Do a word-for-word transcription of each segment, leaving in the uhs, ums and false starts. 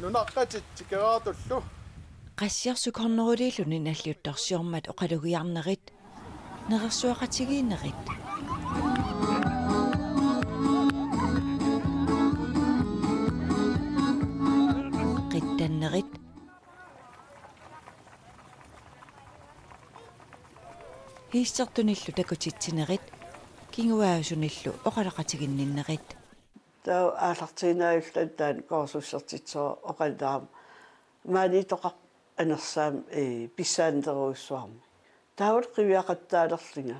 Nunaqqatit tikeraatullu. Qassiarsuk hornoruliilluni nalliuttorsiormat oqalugiarnerit, nerersuaqatigiinnerit, qittannerit, hiistertunillu takutitsinerit, kinguaassunillu oqaloqatiginninnerit. Taava aallartiinnaajulluta taanna kursusertitsisoq oqaluttuarami maaniittoqarpoq anersaammi, ee, pissaannerujussuarmi. Taavalu qiviaqattaalerlunga.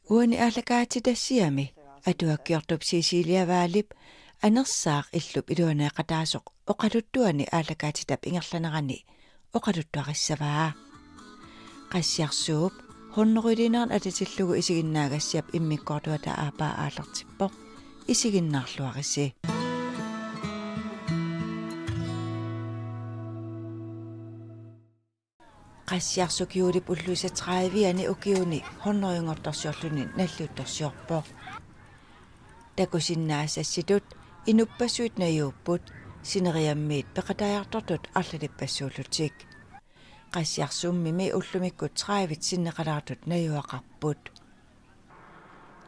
Uani aallakaatitassiami atuakkiortup Cecilia Wallip anersaaq illup iluaneeqataasoq oqaluttuani aallakaatitap ingerlanerani oqaluttuarissavaa. Qassiarsuup hornoruliineranut atatillugu isiginnaagassiap immikkoortuata aappaa aallartippoq. Isiginnaarluarisi. Qassiarsuk juulip ulluisa trediviani ukiuni hornoriunngortorsiorluni nalliuttorsiorpoq. Takusinnaassassitut inuppassuit najuupput, sineriammiit peqataajartortut arlalippassuullutik. Qassiarsummimi ullumikkut tredivit sinneqalaartut najugaqarput.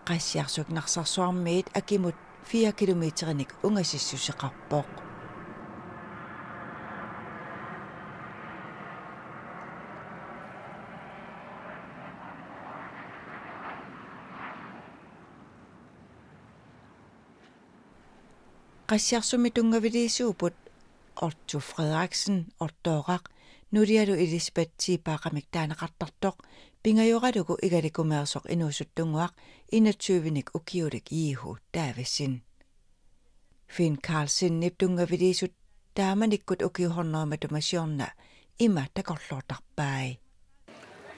Qassiarsuk Narsarsuarmiit akimut fire kilometerinik ungasissuseqarpoq. Qassiarsummi tunngaviliisuupput Otto Frederiksen, Ottooraq, nulialu Elisabeth Tiipaaqamik taaneqartartoq, pingajoralugu Igalikumeersoq inuusuttunnguaq enogtyvenik ukiulik Jihu Davidsen. Finn Carlsenip tunngaviliisut taamanikkut ukiut hornori matuma siorna ima takorloortarpai.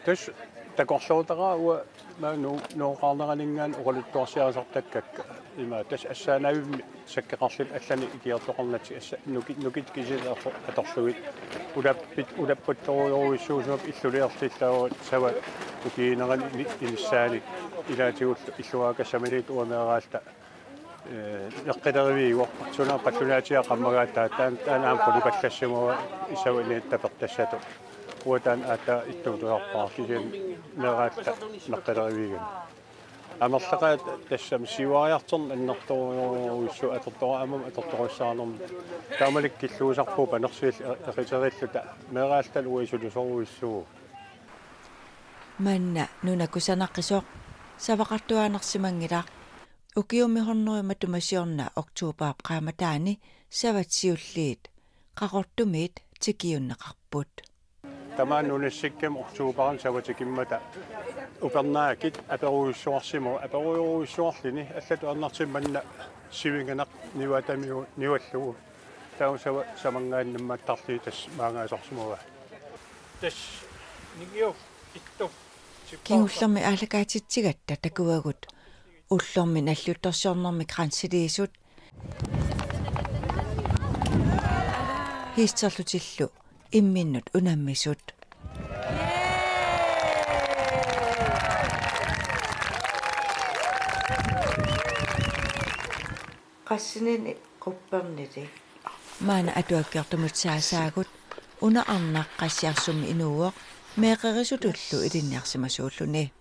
Tassa takorloortaqaaq uanga maani nu-, nooqqaarneraninngaanniit oqaluttuarsiarisartakkakka. Ima tassa assaanavimmi sakkeqarlutik allanik ikiortoqarnatik assa nuki-, nukit kisiat ator-, atorlugit. Ulappit-, ulappattorujorujussuusimavoq illuliortillaavoq savat ukiuunerani ini-, inissaanik ilaatigullu illuaakassamaliit uanga meeraalluta ee, neqqileriviivoq, suna qallunaatiga qammagaat taava, taanna, taanna aamma qulipallassimavoq isavaniit tapertassatut. Uanga taanna aatsaat ittuutusarpara, kisianni meeraalluta neqqileriviigami. Amerlaqaat tassami siuariartorneq annertoorujussuuvoq atortoraammat atortorissaanermut. Taamanikkut killuusarpugut panersiillu eqiterilluta, meeraallutalu uanga sulisorujussuuvugut. Manna nuna kusanaqisoq savaqartuaannarsimanngilaq. Ukiummi hornori matuma siorna oktobarip qaammataani savat siulliit Qaqortumiit tikiunneqarput. Tamaani nunassikkami oktobarimi savat tikimmata upernaakit aperujussuarsimavoq, aperujorujussuarluni allatut annertuumik manna sivinganaq niuatamiu-, niuallugu. Taava savat samanngaannaq nammattarlugit tassa maangaasarsimavaa. Tassa ningiu ittu. Kingullermi aallakaatitsigatta takuagut ullormi nalliuttorsiornermi kransiliisut, hiisterlutillu imminnut unammisut. Qassinini quppernili. Maanna atuakkiortumut saasaagut, una arnaq Qassiarsummi inuuvoq, meeqqerisutullu ilinniarsimasuulluni.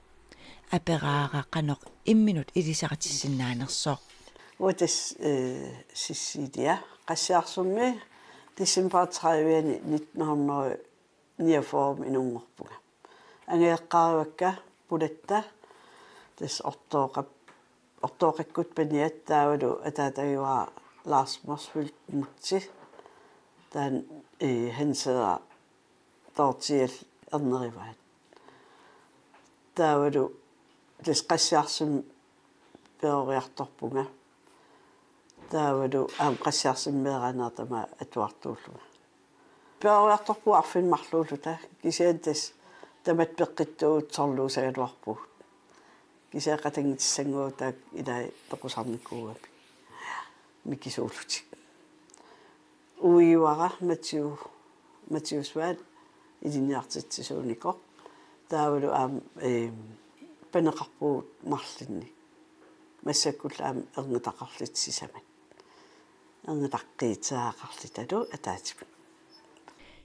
Aperaara qanoq imminut ilisaritissinnaanersoq. Uagut tassa, ee, Cecilia, Qassiarsummi december tredive nitten hundrede niogfyrre inunngorpunga. Angajoqqaarivakka pulatta, tassa Ortooqap-, Ortooqakkut paniat taavalu ataatagivaat Lars Motzfeldt Mutsi, taanna, ee, Hans Edvard Dorthial ernerivaat. Taavalu tassa Qassiarsummi peroriartorpunga. Taavalu aamma Qassiarsummi meeraaneq tamaat atuartuullunga. Peroriartorpugut arfineq-marluulluta, kisianni tassa tamatta peqqittuugut sorluusagaluarpugut. Kisianni qatanngutissannguagut taakku ilai toqusarnikuugamik mikisuullutik. Uiuara Mathiu-, Mathius Wall ilinniartitsisuunikoq. Taavalu aamma, ee, paneqarpugut marlunnik. Massakkullu aamma erngutaqarlutik sisamat. Erngitaqqiitseqarlutalu ataatsip.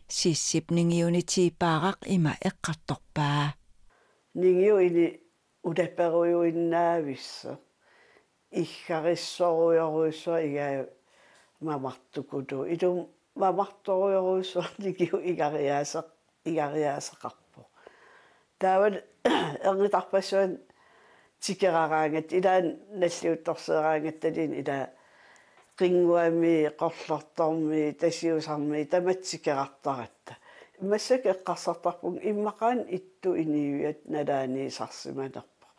Sissip ningiuni Tiipaaraq ima eqqartorpaa. Ningiu ini ulaperujuinnaavissoq. Iggarissorujorujussuaq igaajuk mamartukuluuvoq. Ilumut mamartorujorujussuaq ningiu igariaaseq-, igariaaseqarpoq. Taava erngittarpassuarnik tikeraraangatta, ilaanni nalliuttorseeraangattaluunniit, ilaa Qinnguami, Qorlortormi, Tasiusarmi tamatta tikerartaratta. Massakkut eqqarsartarpunga immaqaana ittut inuiaat nalaaniisarsimanerput.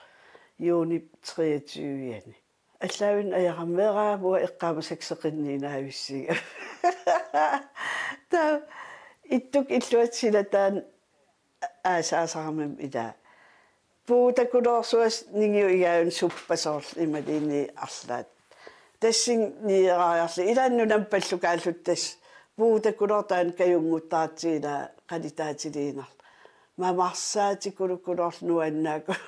Juunip treogtyve-ani. Allaavik ajorami meeraq uanga eqqaamasakka seqinniinnavissinga. Taava ittukkut illuatungaani taanna aasaasaramik, ilaa puutakuloorsuaq ningiu igaajuk suppa soorlu imaluunniit arlaat. Tassani niuerariarluta ilaanni nunamut pallukaalluta tassa puutakuloortoq taanna kajunnguttartigu, ilaa qalitaatiliinnarlugu. Mamarsaatikulukuluorluta nuannaaku-,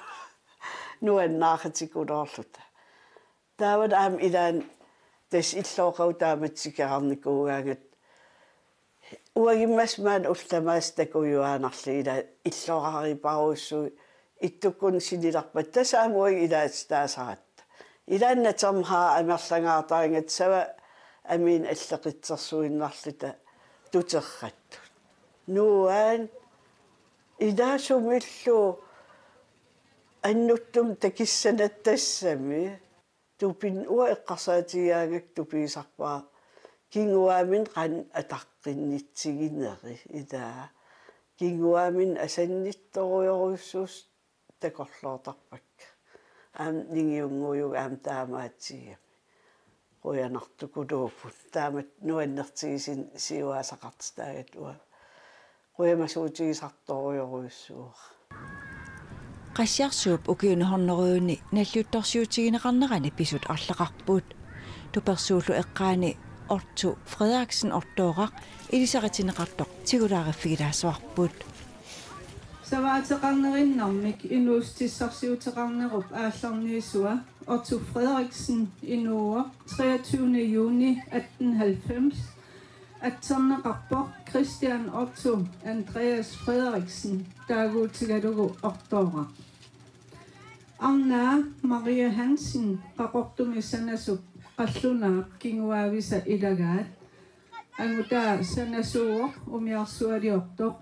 nuannaaqatikuluorluta. Taava aamma ilaanni tassa illooqagut taamatut tikerarnikuugaangatta. Uagummasumik maani ullut tamaasa takujuaannarlugit, ilaa illoqariparujussuit ittukkunni sinilerpata, tassa aamma uagut ilaatitaasaratta. Ilaanni natermi amerlangaartaraangatta sava amiinik alleqitsersuinnarluta tuterrattut. Nuann-, ilaa sumilluunniit annertuumik takissanatta tassami. Tupin-, uanga eqqarsaatigigaangakku tupigisarpara kinguaaminik qanoq ataqqinnittigineri, ilaa kinguaaminik asannittorujorujussuusut takorloortarpakka. Aamma ningiunnguujugut aamma taamaatsigigami. Qujanartukuluupput. Taamatut nuannertigisumik siuaasaqartitaagatsigit uanga qujamasuutigisartorujorujussuuara. Qassiarsuup ukiuni hunnorujuni nalliuttorsiutigineqarnerani pisut arlaqarput. Tupersuullu eqqaani Otto Frederiksen Ottooraq ilisaritinneqartoq tigulaariffigilaassavarput. Savaateqarnerinnarmik inuussutissarsiuteqarnerup aallarniisua Otto Frederiksen inuuvoq treogtyvende juni atten halvfems. Atserneqarpoq Christian Otto Andreas Frederiksen taaguutigalugu Ottooraq. Arnaa Maria Hansen Qaqortumi sanasup qallunaap kinguaavisa ilagaat. Angutaa sanasuuvoq umiarsualiortoq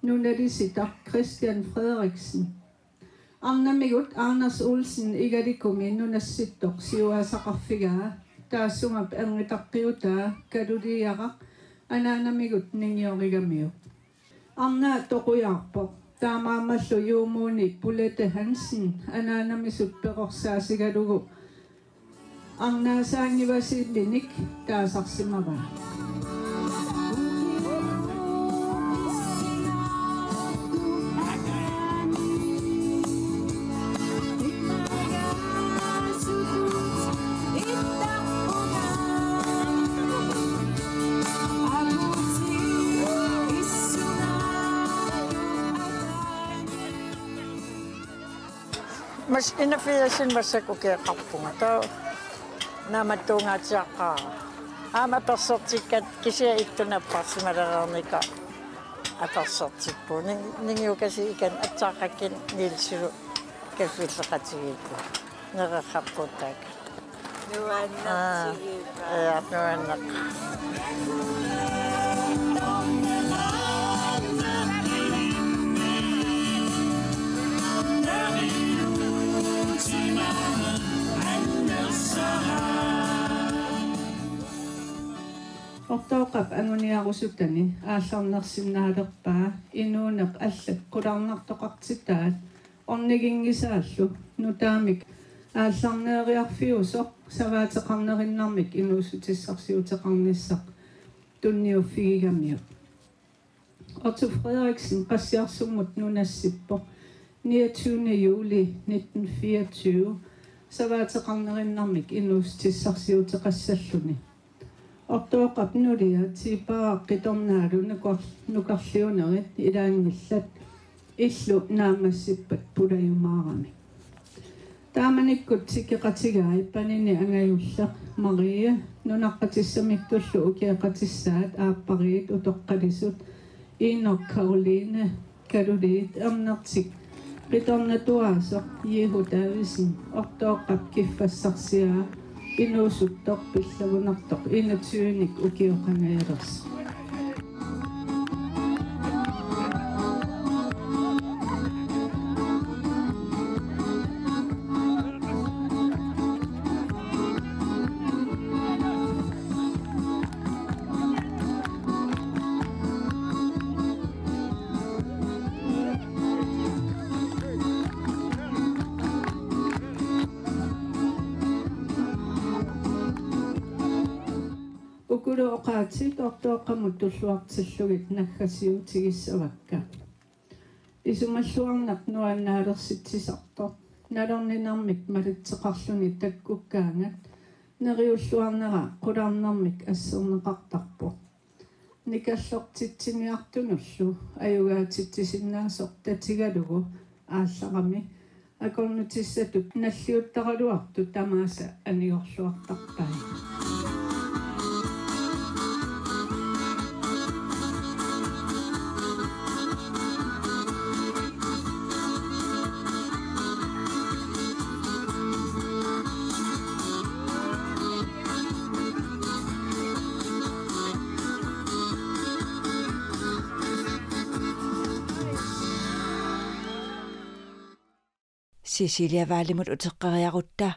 nunalisitaq Christian Frederiksen. Arnamigut Anders Olsen Igalikumi nunassittoq siuaasaqarfigaa, taassuma erngitaqqiutaa Kaluliaraq anaanamigut ningiorigamiuk. Arnaa toqujaarpoq, taamaammallu Juumuuni Pulette Hansen anaanamisut peqorsaasigalugu arnaasaanngivasiillutik taasarsimavaa. Mas-, enogfirsimi massakkut ukioqarpunga. Taava naammattuungaatsiaqqaara. Aamma apersortikkatta kisianni ittunik apparsimalereernikuuara apersortippugut. Ning-, ningiukasiit ikani atsaaqqakkanik Nielsilu kaffilleqatigiippugut. Nereqqapputtaaq. Nuannertigiva. Aa, ja, nuanneq. Ottooraq anguniarusutani aallarnersinnaalerpaa inuuneq allat qularnartoqartitaat orniginngisaallu nutaamik aallarneeriarfiusoq savaateqarnerinnarmik inuussutissarsiuteqarnissaq tunniuffigigamiuk. Otto Frederiksen Qassiarsummut nunassippoq niogtyvende juli nitten fireogtyve savaateqarnerinnarmik inuussutissarsiuteqassalluni. Ottoorap nulia Tiipaaraq qitornaalu nukar-, nukarliunerit ilaanngillat illu naammassippat pulajumaarami. Taamanikkut tikeqatigai panini angajulleq Marie, nunaqqatissamittullu ukioqatissaat aappariit utoqqalisut Inuk, Karoline, Kaluliit Ernertik qitornatuaasoq Jihu Davidsen Ortooqqap kiffassarsiaa inuusuttoq pillugunartoq enogtyvenik ukioqangajalersoq. Ukulu oqaatsit Ortooqqamut tulluartillugit naggasiutigissavakka. Isumalluarneq nuannaalersitsisartoq, nalorninermik malitseqarluni takkukkaangat, neriulluarnera qularnermik asserneqartarpoq. Nikallertitsiniartunullu ajugaatitsisinnaasoq tatigalugu aallarami akornutissatut nalliuttaraluartut tamaasa anigorluartarpai. Cecilia Wahlimut uteqqeriarutta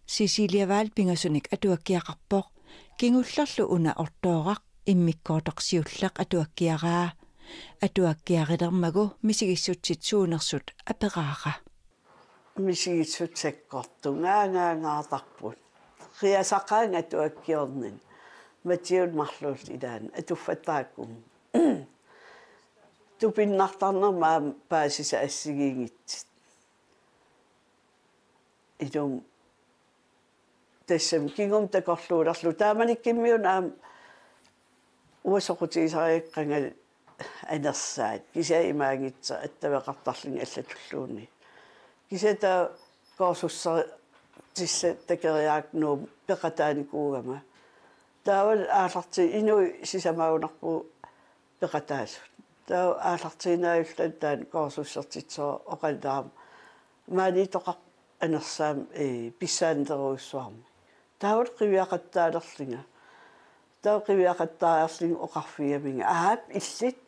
Cecilia Wahl pingasunik atuakkiaqarpoq. Kingullerlu una Ortooraq immikkoortoq siulleq atuakkiaraa. Atuakkiarilermagu misigissutsit suunersut aperaara. Misigissutsit sakkortungaangaangaartarput. Qiasaqaanga atuakkiornini. Matiut marluullu ilaanni atuffattaakkummut. Tupinnartarnermut aamma paasisat assigiinngitsut. Ilumut tassami kingumut takorluulerlugu. Taamanikkimmiuna aamma uanga soqutigisarigakkit qangali anersaat. Kisianni imaanngitsoq attaveqartarluni allatulluunniit. Kisianni taava kursussartissat takeriarakku Nuummut peqataanikuugama. Taava aallarti inuit sisamaagunarpugut peqataasut. Taava aallartiinnarluta taanna kursussartitsisut oqaluttuarama maaniittoqarpoq anersaammi, ee, pissaannerujussuarmik. Taava qiviaqattaalerlunga. Taava qiviaqattaariarlunga oqarfigaminga. Aap, illit,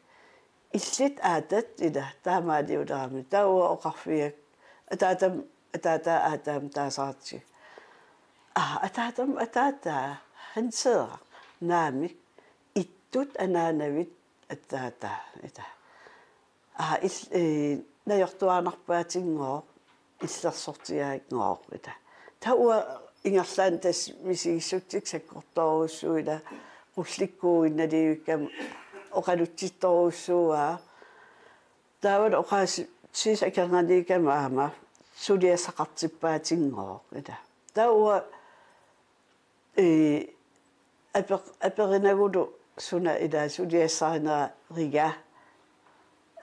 illit aatat ila taamaaliulerami. Taava oqarfigakku. Ataatama, ataataa aataama taasaratsigu. Aa, ataatama, ataataa. Hanseeraq. Naamik. Ittut anaanavit ataataa. Ila. Aa, il-, ee, najortuaannarpaatinngooq, illersortigaanngooq, ila. Taava uanga ingerlaannaq tassa misigissutsit sakkortoorujussuuvoq, ila, qullikkuuinnalivikkama oqalutsittorujussuuara. Taava oqaasii akornanniikkama aamma suliassaqartippaatinngooq, ila. Taava uanga ee, apeq-, aperinagulu suna ila suliassarinerariga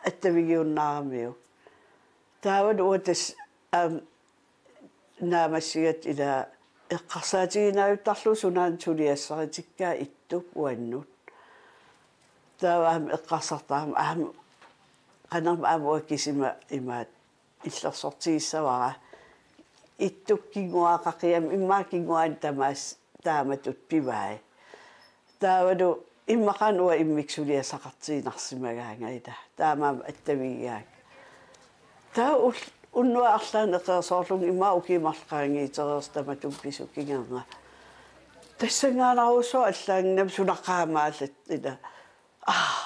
attavigiunnaaramiuk. Taavalu uanga tassa aamma naammassigatta ila eqqarsaatigiinnarlugu sunaana suliassaritikkaa ittup uannut. Taava aamma eqqarsartarama aamma qanormi aamma uanga kisima imaattoq illersortigissavara. Ittup kinguaaqaqigamik immaqa kinguaanik tamaasa taamatut pivai. Taavalu immaqaana uanga immikkut suliassaqartiinnarsimagaanga ila. Taamaammat attavigigaakka. Taava ul-, unnuaq arlaannik eqeersoorlunga immaqa ukiut marluk qaangiutereersut tamatuma pisut kingorna. Tassanngaannarujussuaq allaanngimmat suna qaamaallattut ila. Aa,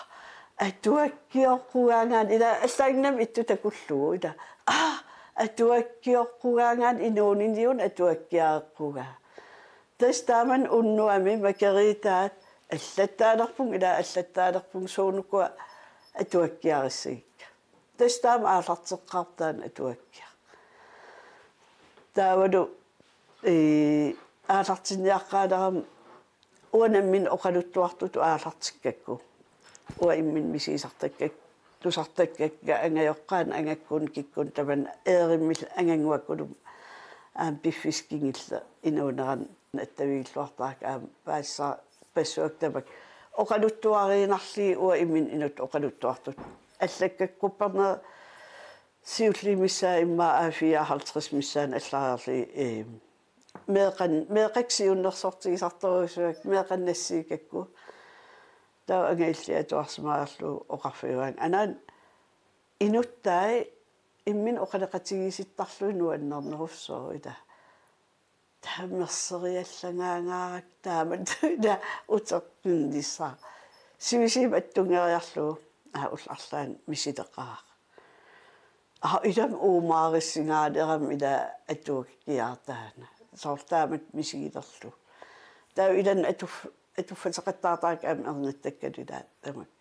atuakkioqqugaangaana ila allaanngimmat ittut takullugu ila. Aa, atuakkioqqugaangaana inuunini una atuakkiareqqugaa. Tassa taamani unnuami Margaretaat allattaalerpunga ila allattaalerpunga suunukua atuakkiarissagikka. Tassa taama aallarteqqaartoq taanna atuakkiaq. Taavalu, ee, aallartinniaqqaalerama uanga nammineq oqaluttuartutut aallartikkakku. Uanga imminut misigisartakkakka, tusartakkakka angajoqqaanut angakkunut kikkunnut tamanna eerimmillu angannguakkulumut aamma piffissaq kingulleq inuunerani Attavigilluartarakku aamma paasisarpassuakka tamakku. Oqaluttuariinnarlugit uanga imminut inuttut oqaluttuartut. Allakkakku qupperneq siulliit missaat immaqa A fireoghalvtreds missaani allariarlugit, eh, meeqqan-, meeqqakka siunnersortigisartorujussuakka, meeqqat nassiukkakku. Taava angajulliit atuarsimareerlugu oqarfigaanga: Anaana, inuttai imminut oqaloqatigiissittarlugit nuannernerussooq, ila. Taava merseriallagaangaarakku taamatut ila uteqqinnissaq. Sivisuumik attunngeriarlugu: Aa, ullut arlaanni misileqaara. Aa, ilami uumaarissinnaanerami ila atuakkiartaana. Soorlu taamatut misigilerlugu. Taava ilaanni atuf-, atuffateqattaartarakku aamma ernuttakkalu ila tamakku.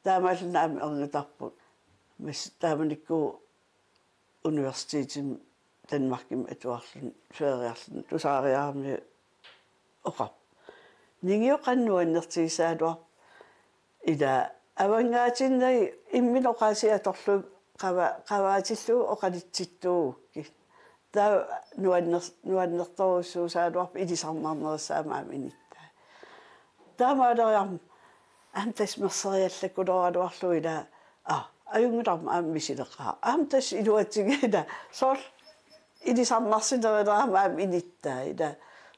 Taamaalilluni aamma ernutarput. Mas taamanikkut universitetimi Danmarkimi atuarluni, feriarluni, tusariarami oqarpoq: Ningiu qanoq nuannertigissagaluarpa? Ila avannaatinnagu imminut oqaasii atorlugu qava-, qavaatillugu oqalutsittuugukkit. Taava nuanner-, nuannertorujussuusagaluarpat ilisarnarnerissaat aamma inuttai. Taamaaleriarmat aamma tassa merseriallakkulooraluarlugu ila, aa, ajunngilarmi aamma misileqaara. Aamma tassa iluatsigit ila. Soorlu ilisarnarsinerulerami aamma inuttai ila.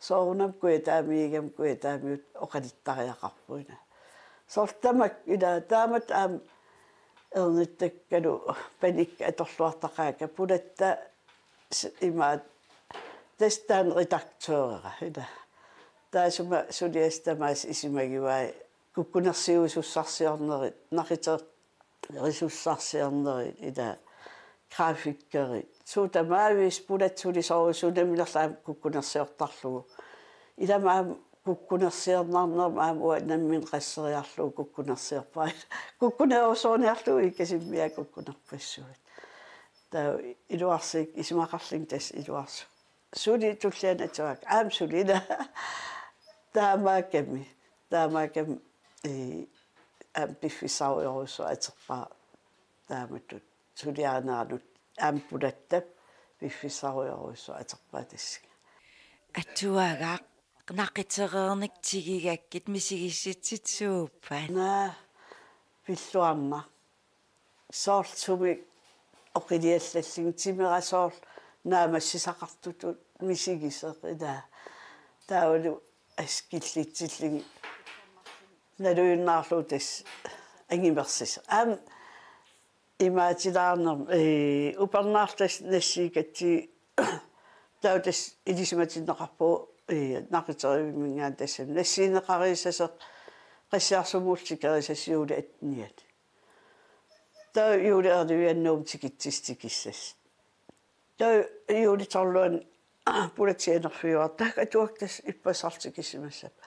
Soorunami kujataamiigami kujataamiut oqaluttariaqarput ila. Soorlu tamakku ila taamatut aamma ernuttakkalu panikkat atorluartaqaakka, pulatta s-, imaattoq, tassa taanna redaktørera ila. Taassuma suliassaq tamaasa isumagivai kukkunersiuisussarsiornerit, naqiterisussarsiornerit ila, grafikkerit. Suut tamaaviisa, pulatta suli soorlu suna nammineerluni aamma kukkunersiortarlugu. Ilami aamma kukkunersiornarnermi aamma uanga nammineq qasseriarlugu kukkunersiorpara. Kukkunerussuarniarlugu ikkasimmia kukkunerpassuit. Taava iluarsiuk isumaqarlunga tassa iluarsoq. Suli tulliani atuakka. Aamma suli ila. Taamaakkami. Taamaakkami, ee, aamma piffissarujorujussuaq atorpara taamatut. Suliarineranut aamma pulattap piffissarujorujussuaq atorpara tassunga. Atuagaq naqitereerneq tigigakkit misigissutsit suuppat? Naa, pilluarnaq. Soorlu sumik oqiliallallunga, timera soorlu naammassisaqartutut misigisoq ila. Taavalu askillitsillunga nalujunnaarlugu tassa angimersisoq. Aamma imaatilaarnermi, ee, upernaarluta tassa nassiukkatsigu taava tassa ilisimatinneqarpugut, ee, naqiteriviuminngaanniit tassani nassiunneqareersasoq Qassiarsummullu tikerisassaq juuli attenianni. Taava juuli elleve-ani Nuummut tikitsissaq tikissasoq. Taava juuli tolv-ani pulatta sianerfigaara. Taakku atuakkat tassa ippassaq tikissimassapput.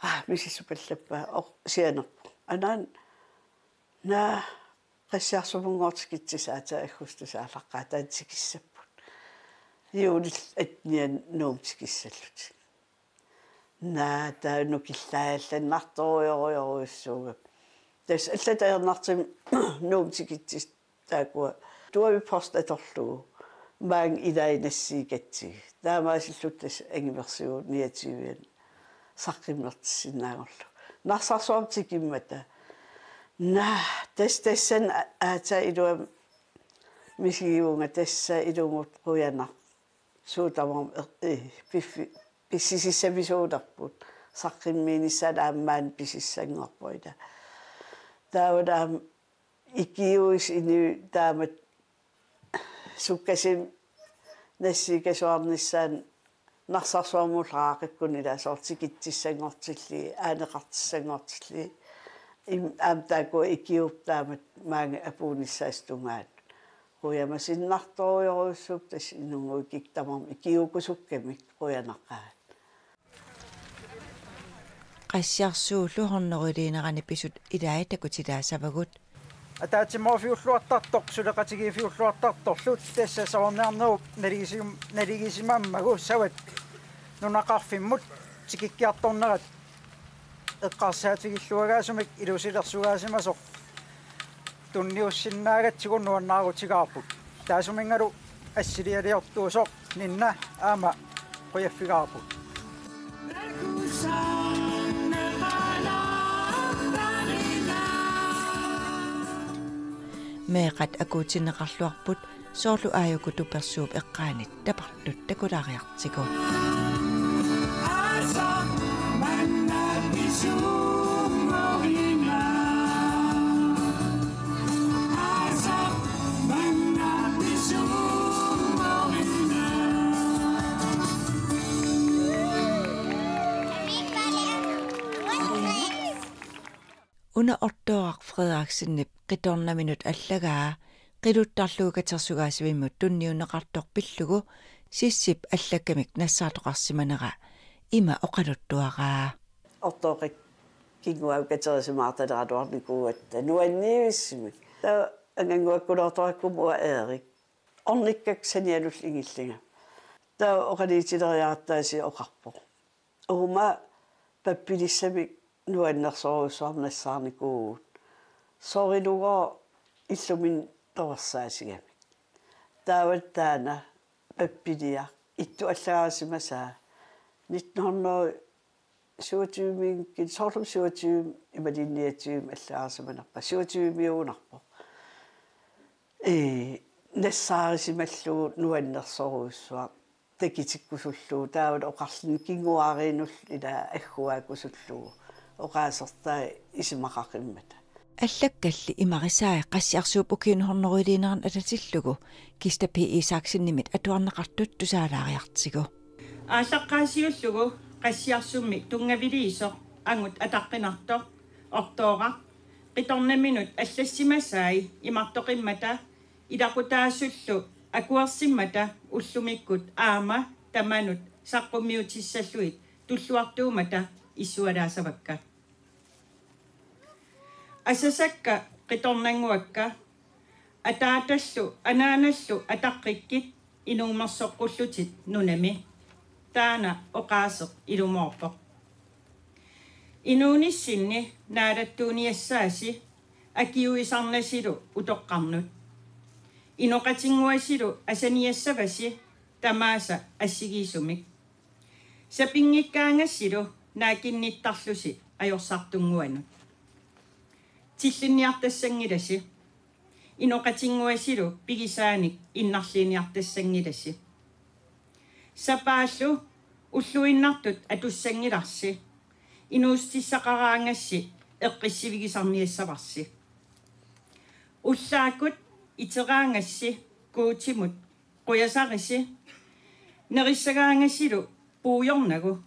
Aa, misissupallappaa, oq, sianerpoq. Anaana, naa, Qassiarsummunngooq tikitsissaq aatsaat aggustip aallaqqaataani tikissapput. Juulip attenianni Nuummut tikissallutik. Naa, taava nukillaagallarnartorujorujorujussuugami. Tassa allatut ajornartumik Nuummut tikitsissat taakkua tuavip post atorlugu maanga ilai nassiukkatsigu. Taamaasilluta tassa angimersivugut niogtyve-ani saqqummertissinnaanngorlugu. Narsarsuarmut tikimmata. Naa, tassa tassani a-, aatsaat iluamik misigivunga, tassa ilumut qujanaq. Suut tamarmik er-, ee, piffi-, pissisissamisuulerput. Saqqummiinissaat aamma maani pisissanngorpoq ila. Taava aamma ikiuis inuit taamatut sukkasuumik nassiukkasuarnissaannut Narsarsuarmut aaqqikkunik ila soorlu tikitsissanngortillugit, aaneqartissanngortillugit. Im-, aamma taakkua ikiuupput taamatut maanga apuunnissaata tungaanut. Qujamasinnartorujorujussuupput tassa inunnguit kikkut tamarmik ikiuukkusukkamik, qujanaqaat. Qassiarsuullu horneriuliinerani pisut ilaat takutilaassavagut. Ataatsimoorfiulluartartoq suleqatigiiffiulluartartorlu tassa soorniarnerup naligisim-, naligisimammagu savat nunaqarfimmut tikikkiartornerat eqqarsaatigilluagaasumik ilusilersugaasimasoq tunniussinnaagatsigu nuannaarutigaarput. Taassuminngalu assilialiortuusoq Ninna aamma qujaffigaarput. Meeqqat akuutinneqarluarput soorlu aajuku tupersuup eqqaanit tapartut takulaariartigu. Una Ottooraq Frederiksenip qitornaminut allagaa qiluttarlugu katersugaasivimmut tunniunneqartoq pillugu Sissip allakkamik nassaartoqarsimanera ima oqaluttuaraa. Ottooraq kinguaavik katerisimaartaleraluarnikuugatta nuanniivissimik. Taava angannguakkuloortorakku uanga Erik. Ornikkakku sanialullu ingillinga. Taava oqaluutileriaratta aasiit oqarpoq: Uuma pappilissamik nuannersorujussuarmik nassaarnikuuvugut. Soorlugooq illuminni torersaassigamik. Taava taanna pappiliaq ittup allagarsimasaa nitten hundrede syvogtyve-miikkut, soorlu syvogtyve imaluunniit niogtyve allagarsimanerpa, syvogtyve-miugunarpoq. Ee, nassaarisimallugu nuannersorujussuaq takutikkusullugu, taavalu oqarluni kinguaariinnullu ila agguaakkusullugu oqaasertai isumaqaqimmata. Allakkalli imarisai Qassiarsuup ukiuni hundredeiliinerani atatillugu Kista P. Isaksenimit atuarneqartut tusaalaariartigu. Aallaqqaasiullugu Qassiarsummi tunngaviliisoq angut ataqqinartoq Ottooraq qitornaminut allassimasai imartoqimmata ilaqutaasullu akuersimmata ullumikkut aamma tamanut saqqummiutissallugit tulluartuummata issualaassavakka. Asasakka qitornannguakka, ataatallu anaanallu ataqqikkit inuumersoqqullutit nunami. Taanna oqaaseq ilumoorpoq. Inuunissinni naalattuuniassaasi akiuisarnasilu utoqqarnut. Inoqatinnguasilu asaniassavasi tamaasa assigiissumik. Sapinngikkaagassi naakinnittarlusi ajorsartunnguanut. Tillinniartassanngilasi. Inoqatinnguasilu pigisaanik innarliiniartassanngilasi. Sapaallu ulluinnartut atussanngilarsi. Inuussutissaqaraangassi eqqissivigisarniassavarsi. Ullaakkut iteraangassi Guutimut qujasarisi. Nerissagaangasilu puujornagu,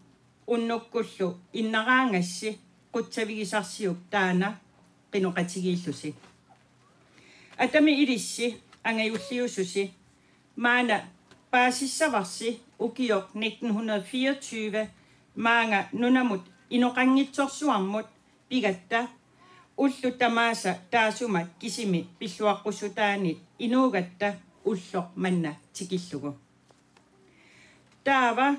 unnukkullu innaraangassi qutsavigisarsiuk taanna qinoqatigiillusi. Atami ilissi angajulliususi maanna paasissavarsi ukioq nitten hundrede fireogtyve maanga nunamut inoqanngitsorsuarmut pigatta ullut tamaasa taassuma kisimi pilluaqqussutaanit inuugatta ulloq manna tikillugu. Taava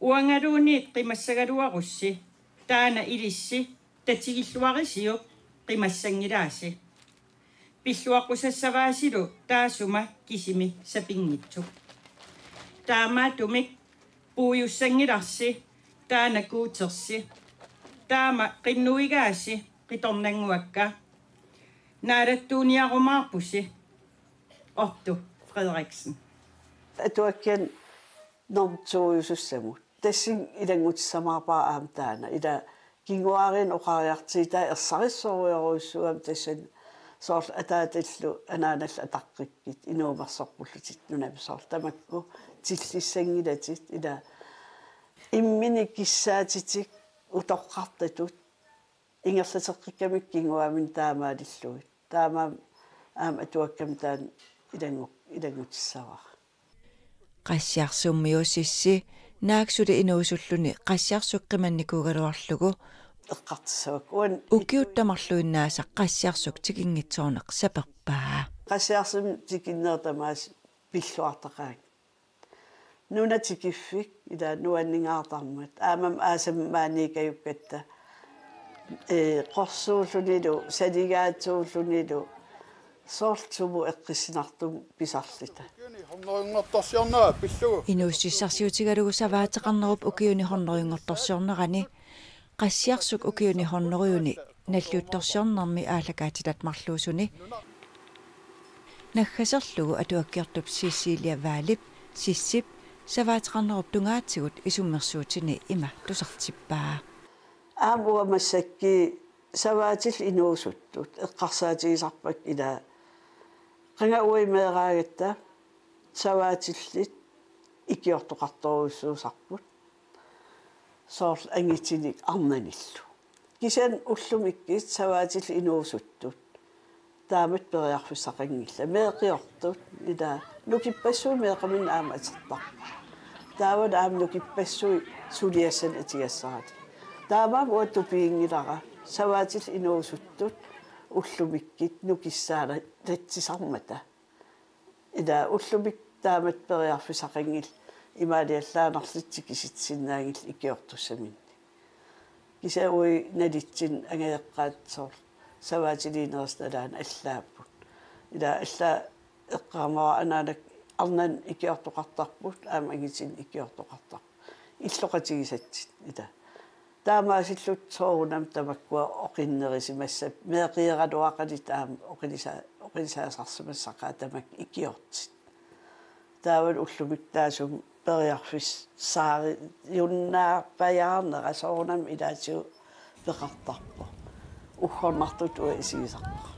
uangaluunniit qimassagaluarussi taanna ilissi tatigilluarisiuk qimassanngilaasi. Pilluaqqusassavaasilu taassuma kisimi sapinngitsuk. Taamaattumik puujussanngilarsi taanna Guutersi. Taama qinnuigaasi qitornannguakka. Naalattuuniarumaarpusi. Otto Frederiksen. Atuakkianik norm to-ujusussamut. Tassani ilanngutissamaarpara aamma taanna. Ila kinguaariinnut oqariartuutaa ersarissorujorujussuugami tassani soorlu ataatallu anaanallu ataqqikkit inuumersoqqullutit nunami soorlu tamakku tillissanngilatit ila imminik kissaatitik utoqqartatut ingerlateqqikkamikku kinguaamminnik taamaalillugit. Taamaammat aamma atuakkami taanna ilanngu-, ilanngutissavarput. Qassiarsummiusissi naak suli inuusulluni Qassiarsuk qimannikuugaluarlugu eqqartussavakka uani ukiut tamarluinnaasa Qassiarsuk tikinngitsoorneq saperpaa. Qassiarsummi tikinneq tamaasa pilluartaqaanga. Nuna tikiffik ila nuanningaartarmat. Aammami aasami maaniikkajukkatta. Ee, qorsuullunilu, saligaatsuullunilu, Soorlu sumut eqqissinartumik pisarluta. Ukiuni hundredinngortorsiornera pillugu. Inuussutissarsiutigalugu savaateqarnerup ukiuni hundredinngortorsiornerani qassiarsuk ukiuni hundredeni nalliuttorsiornermi aallakaatitat marluusuni naggaserlugu atuakkiortup Cecilia Wallip Sissip savaateqarnerup tungaatigut isummersuutini ima tusartippaa. Aamma uanga massakkut savaatillit inuusuttut eqqarsaatigisarpakka ilaa. Qanga uanga meeraagatta savaatillit ikiortoqartorujussuusarput. Soorlu angitinik arnanillu. Kisianni ullumikkut savaatillit inuusuttut taamatut periarfissaqanngillat. Meeqqiortut ilaa nukippassuit meeqqaminnik aamma atortarput. Taava aamma nukippassuit suliassanik atugassaratik. Taamaammat uanga tupiginngilara savaatillit inuusuttut ullumikkut nukissaalatsisarmata. Ilaa ullumikkut taamatut periarfissaqanngillat imaaliallaannarlutik tikisitsisinnaanngillat ikiortussaminnik. Kisianni uagut nalitsinni angajoqqaat soorlu savaatiliinerisut nalaanni allaapput. Ilaa allaat eqqaamavara anaanakkut arnanni ikiortoqartarput aamma angitinik ikiortoqartarput. Illoqatigisatsinnut ilaa. Taamaasilluta soorunami tamakkua oqinnerisimassappat meeqqiaraluaqaluta aamma oqilisa-, oqilisaasarsimassaqaat tamakku ikiortut. Taavalu ullumikkut taassuma periarfissaariunnaarpajaarnera soorunami ilaatigut peqartarpoq. Uggornartutut uanga isigisarpara.